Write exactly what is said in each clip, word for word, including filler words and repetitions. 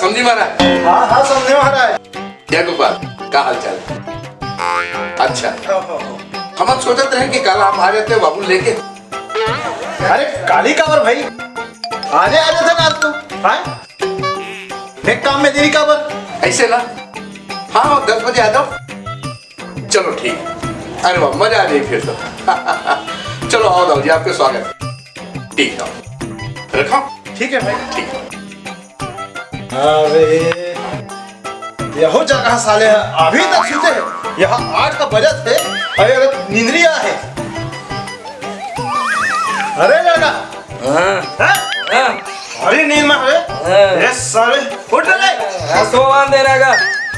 समधी महाराज। हाँ, हाँ, समधी महाराज। जय गोपाल, का हाल चाल? अच्छा, हमन सोचत रहे कि कल आप आ जाते बाबू लेके। अरे, काली काबर भाई? आने आ जाते ना आज तो, हाँ? एक काम में देरी काबर? ऐसे ना, हाँ, दस बजे आ जाओ। चलो ठीक। अरे वाह, मजा आ जाए फिर तो। चलो आओ दाऊ जी, आपके स्वागत है। ठीक है, रखो। ठीक है भाई। ठीक है। अरे, यहो जगह साले अभी तक सुते हैं। यहाँ आठ का बजत है, अरे, अरे, निंद्रिया है। अरे लड़का, हाँ। हैं? हाँ। अरे नींद में है। हाँ। ए साले, उठ ले। हाँ, सोवान दे रहेगा।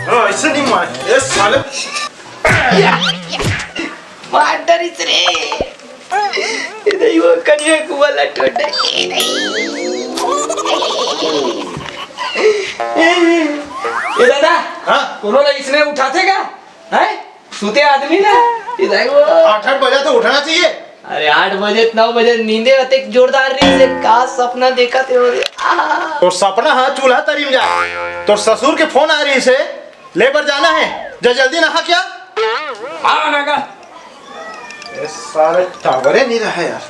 हाँ, ऐसे नहीं मारे। ए साले। मार डरिस रे। ए नहीं, वो कनिया कुआ लटोट। ए नहीं। ए दादा, हाँ? कोनो ला इसने उठाथे का? हैं? सुते आदमी ना, इधर वो। आठ आठ बजे तो उठना चाहिए। अरे आठ बजे, नौ बजे नींदे अतेक जोरदार रहिस हे, का सपना देखत हे वो रे। आहा। तोर सपना हा चूल्हा तरी में जा। तोर ससुर के फोन आ रहिस हे, ले बर जाना हे, जा जल्दी नहा क्या। हाँ, नागा। ए सारे टावरे नहीं रहा यार।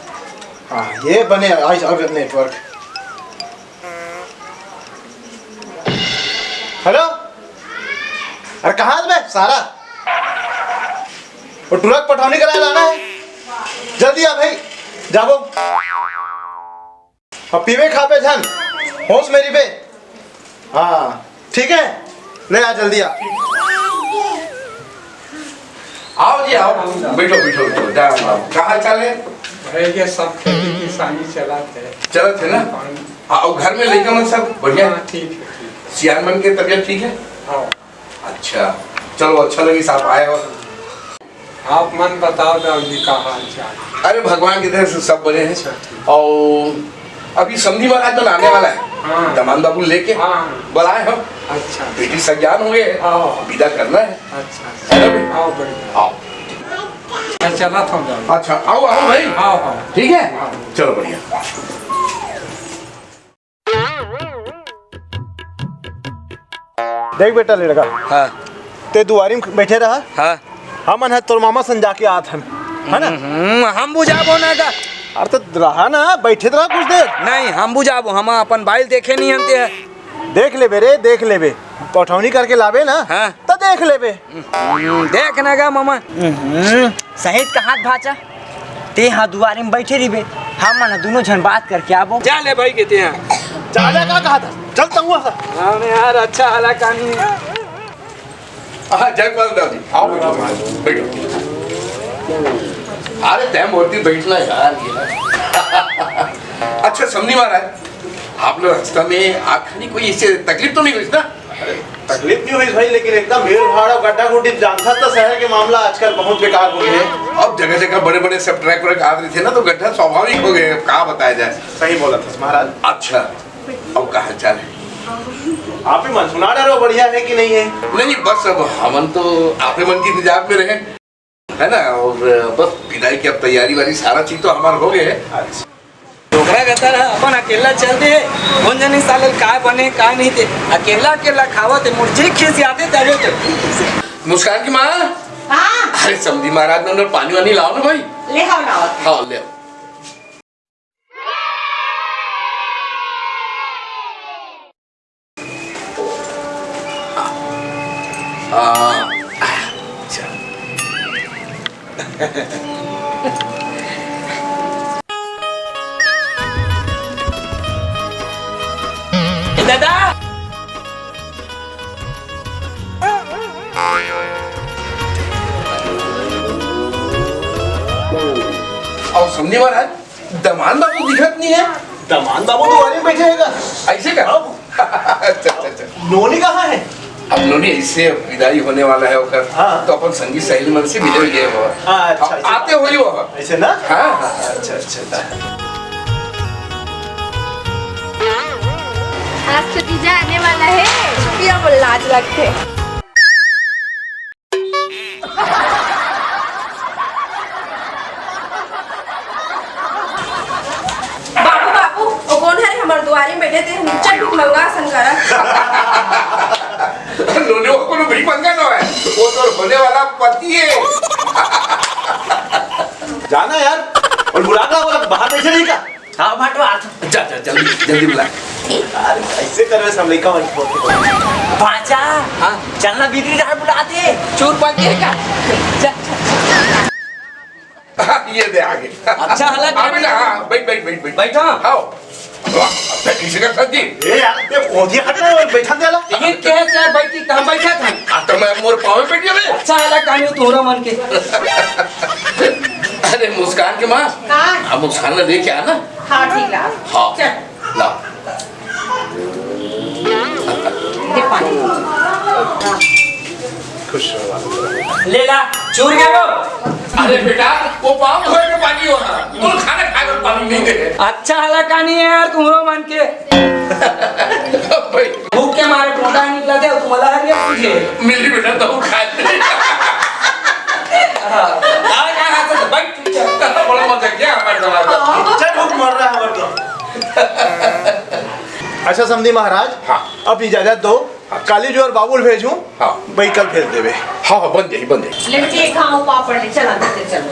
हाँ, ये बने आज अब नेटवर्क। हेलो, अरे कहाँ बे सारा? वो टुरा के पठौनी करा लाना हे, जल्दी आ भाई, जाबो। अब पीबे खाबे झन, होश में रहिबे। हाँ, ठीक हे, ले आ जल्दी आ। आओ जी, आओ, बैठो, बैठो, बैठो, जा, आओ। का हाल चाल हे? भैया, सब खेती किसानी चलत हे। चलत हे ना? पानी। हाँ, अउ घर में लइका मन सब बढ़िया? हाँ, ठीक हे, ठीक हे। सियान मन के तबीयत ठीक हे? हाँ। अच्छा, चलो, अच्छा लगिस आप आए हो। आप मन बताओ दाऊ जी, का हाल चाल? अरे, भगवान की दया से सब बने हैं। अच्छा, ठीक। अउ अभी समधी महाराज मन आने वाला हे। हाँ। दमांद बाबू लेके हाँ। बुलाए हम। अच्छा, अच्छा। बेटी सज्जान हो गए हे। हाँ। विदा करना हे। अच्छा, अच्छा। है ना भाई? हाँ, बढ़िया। आओ। अच्छा, चलत हँव दाऊ। अच्छा, आओ, आओ भाई। हाँ, हाँ। ठीक हे? हाँ। चलो, बढ़िया। देख बेटा लड़का, हाँ। ते दुआरी में बैठे रहा। हाँ। हमन ह तोर मामा सन जाके आत हन, है ना? हम्म, हम बुझाबो ना गा। अरे तो रहा ना, बैठे तो रहा कुछ देर। नहीं, हम बुझाबो, हम अपन बाइल देखे नहीं हन ते। देख लेबे रे, देख लेबे, पठौनी करके लाबे ना, हाँ। तो देख लेबे। हम्म, देख ना गा मामा। हम्म, सही कहात भाचा, ते हा दुआरे में बैठे रहिबे, हमन हा दुनों झन बात करके आबो। जा ले भाई के ते हा। जा ले का कहात हस? चल तहुआ सा। हाँ यार, अच्छा हाल हे कानी। हाँ, जय माता दी। आओ बैठो, बैठो। अरे तैं मूर्ति बैठना यार, ये। अच्छा समधी महाराज, आप लोग रास्ता में आखिरी कोई ऐसे तकलीफ तो नहीं हुई ना? अरे, तकलीफ नहीं हुई भाई, लेकिन एकदम भीड़ भाड़ अउ गड्ढा गुड्ढी, जानथस तो शहर के मामला आजकल बहुत बेकार हो गए हे। अब जगह जगह बड़े बड़े सब ट्रक व्रक आ रहे थे ना, तो गड्ढा स्वाभाविक हो गए, अब का बताया जाए। सही बोलत हस महाराज। अच्छा, अब का हाल चाल हे? आप ही मन सुना डरो, बढ़िया हे कि नहीं हे? नहीं, नहीं, बस अब हमन तो आप ही मन की इंतजार में रहे। है ना? और बस विदाई की अब तैयारी वारी सारा चीज तो हमार हो गए हे। अच्छा। डोकरा गतर ह अपन अकेला चल दे, कोन जनी साले ल काय बने, काय नहीं ते। अकेला, अकेला खावत हे, मोर जी खिसियाथे तबे तो। मुस्कान की माँ। हाँ। अरे समधी महाराज मन बर पानी वानी लाओ ना भाई। ले आओ, लाओ। हाँ, ले आओ। आ, अच्छा। ए दादा। अउ समधी महाराज, दमांद बाबू दिखत नहीं हे। दमांद बाबू तो दुआरे में बैठे हे गा। ऐसे का? हाँ। अच्छा, अच्छा, अच्छा। नोनी कहाँ हे? अब नोनी ऐसे विदाई होने वाला हे ओकर। हाँ। तो अपन संगी सहेली मन से मिले हुए हो। हाँ, अच्छा, हाँ, अच्छा। आते होही वो। ऐसे ना? हाँ, हाँ। अच्छा, अच्छा, अच्छा। आज तो जीजा आने वाला हे, छुट्टियां बोल लाज लगथे। बाबू, बाबू, ओ कोन हरे? हमर दुआरी में बैठे थे, हम चल भी मंगा संकरा। नोने वो कोनो भी मंगा नो है, वो तो होने वाला पति है। जाना यार, और बुला ला, वो बाहर बैठे नहीं का? हाँ, भाटवा, आ जा। जा, जा, जल्दी, जल्दी बुला। अरे, कैसे कर रहे सब लइका मन फोन पे? बाचा, हाँ। चलना बिगड़ी रहा, बुलाते। चोर पाके का? जा, जा। हाँ, ये दे आगे। अच्छा हालत आ है। बेटा, हाँ, बैठ, बैठ, बैठ, बैठ। बैठा। हाँ। वाह, अब तक किसी का साथ जी। ए यार, ये पौधे हटा और बैठा दे ला। ये क्या है यार, बैठ के कहाँ बैठा था? आ तो मैं मोर पाँव में बैठ गया बे। अच्छा हालत कानी तुम्हारा मन के। अरे मुस्कान के माँ, हाँ। अब मुस्कान ला लेके आना। हाँ, ठीक है। हाँ। चल। ला। दे पानी। खुश रहो। ले ला, चूर गए वो। अरे बेटा, वो पाँव धोए के पानी हो ना, तू खाना खाए के पानी नहीं दे। अच्छा हालत कानी है यार, तुम्हारा मन के। भाई। भूख के मारे पोटा निकला थे, तुम्हारा हर ये पूछे। मिली बेटा, तो खा ले। हाँ, हाँ, हाँ, हाँ, बैठ। बड़ा मजा किया हमारे जमाना। चल, भूख मर रहा है हमारे तो। अच्छा समधी महाराज, हाँ। अब इजाजत दो, हाँ। काली जो और बाबुल भेजूं, हाँ। भाई कल भेज देवे। हाँ, हाँ, बन जाई, बन जाई। लिट्टी खाओ, पापड़ ले, चल अंदर से चल।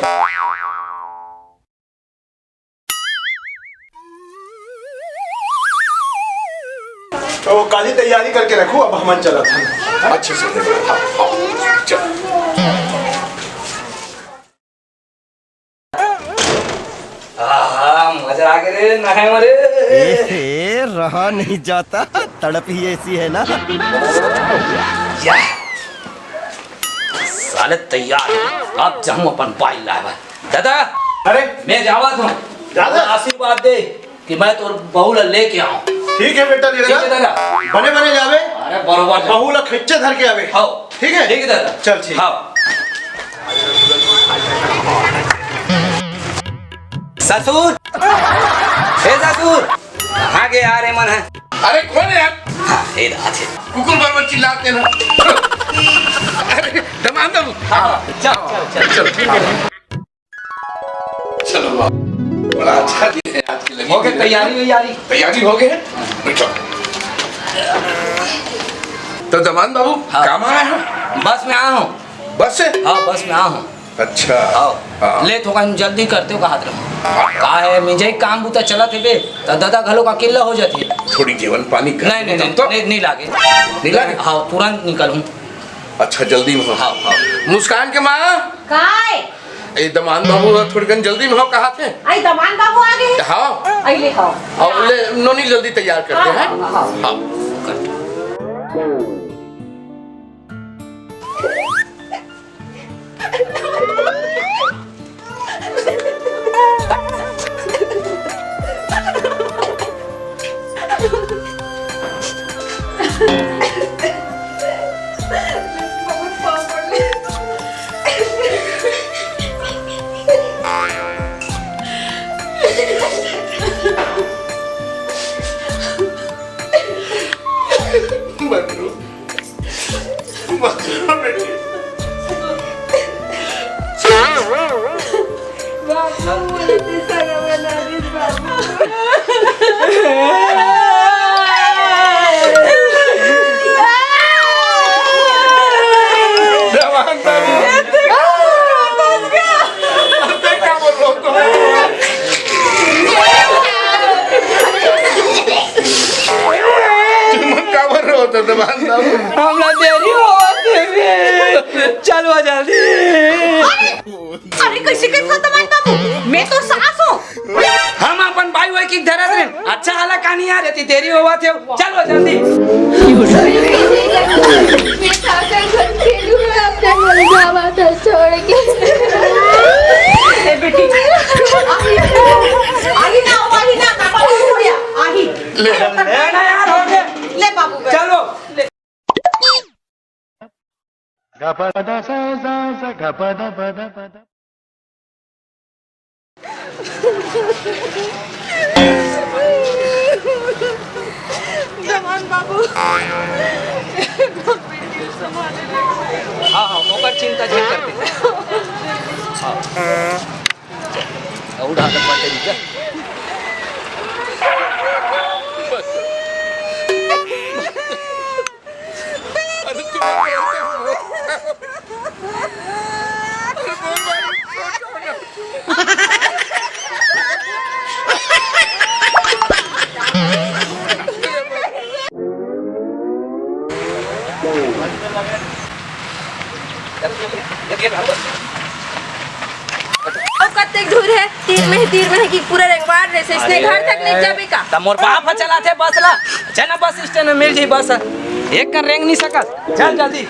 तो काली तैयारी करके रखो, अब हम चलत हन। अच्छे से देखो, हाँ, हाँ, चल। आहा, मजा आ गया रे, नहाए मरे। ए, रहा नहीं जाता, तड़प ही ऐसी है ना। या, साले तैयार हो, अब जाऊं अपन बाई लावा। दादा, अरे। मैं जावत हूँ। दादा। आशीर्वाद दे कि मैं तोर बहू ला लेके आऊं। ठीक है बेटा, ठीक है दादा। बने बने जावे। अरे बरोबर जा। बहू ला खच्चे धर के आवे। हाँ। ठीक है? ठीक है दादा। चल ठीक। हाँ। ससुर, हे ससुर, कहाँ गए यार ये मन है? अरे कौन है यार? हाँ, हे रहा थे। कुकुर बरबर चिल्लाते ना। अरे दमांद बाबू। हाँ, चल, चल, चल। चल ठीक है। चलो वाह, बड़ा अच्छा दिन है आज की लगी। हो गए तैयारी वैयारी? तैयारी हो गए? बैठो। तो दमांद बाबू, हाँ। काम आया है? बस में आया हूँ। बस से? हाँ, बस में आया हूँ। अच्छा। हाँ। हाँ। ले थोड़ा जल्दी करते हो कहा था। हाँ। का है मिंजई काम बूता चला थे बे, तो दादा घलो का किल्ला हो जाती। थोड़ी जेवन पानी कर नहीं, नहीं, दो नहीं, तो। नहीं, नहीं लागे। नहीं लागे? हाँ, तुरंत निकल हूँ। अच्छा, जल्दी में हो। हाँ, हाँ। मुस्कान के माँ। काय? ए, दमान बाबू ह थोड़कन जल्दी में हो, कहा थे? आई दमान बाबू आ गए? हाँ। आई ले, हाँ। और ले, नोनी जल्दी तैयार कर दे, हाँ, हैं? हाँ, हाँ। हाँ। मत रो। मत रो बेटी। बाबू, इतनी सारा बना रही बाबू। जवान बाबू। तुम काबर रोत हो, दमान बाबू? हमरा देरी होवत हे बे। चल वो जल्दी। अरे, कैसे कैसे दमान बाबू? मैं तो सास हूँ। हम अपन बाई वाई की धरत रहे। अच्छा हालत कानी आ रहती, देरी होवत हे। चल वो जल्दी। मैं सास हूँ, खेलू मैं अपने घर जावा था छोड़ के। ए बेटी। आही ना, आही ना, ना, बाबू, छोड़िया, आही। ले। ले ना यार, हो गया। ले बाबू, बैठ। चलो। ले। जवान बाबू। हाँ, हाँ, ओकर चिंता झन करते। हाँ। उठा के पकड़ लीजिए। अरे तू बोल, बोल, बोल। अरे बोल भाई, सोचो ना। अउ कतेक दूर हे? तीर में, तीर में कि पूरा रेंगवार रहिसे, इसने घर तक नइ जाबे का? त मोर बाप ह चलाथे बस ला, चल ना बस स्टैंड में मिल जाही बस, एक कन रेंग नइ सकस, चल जल्दी।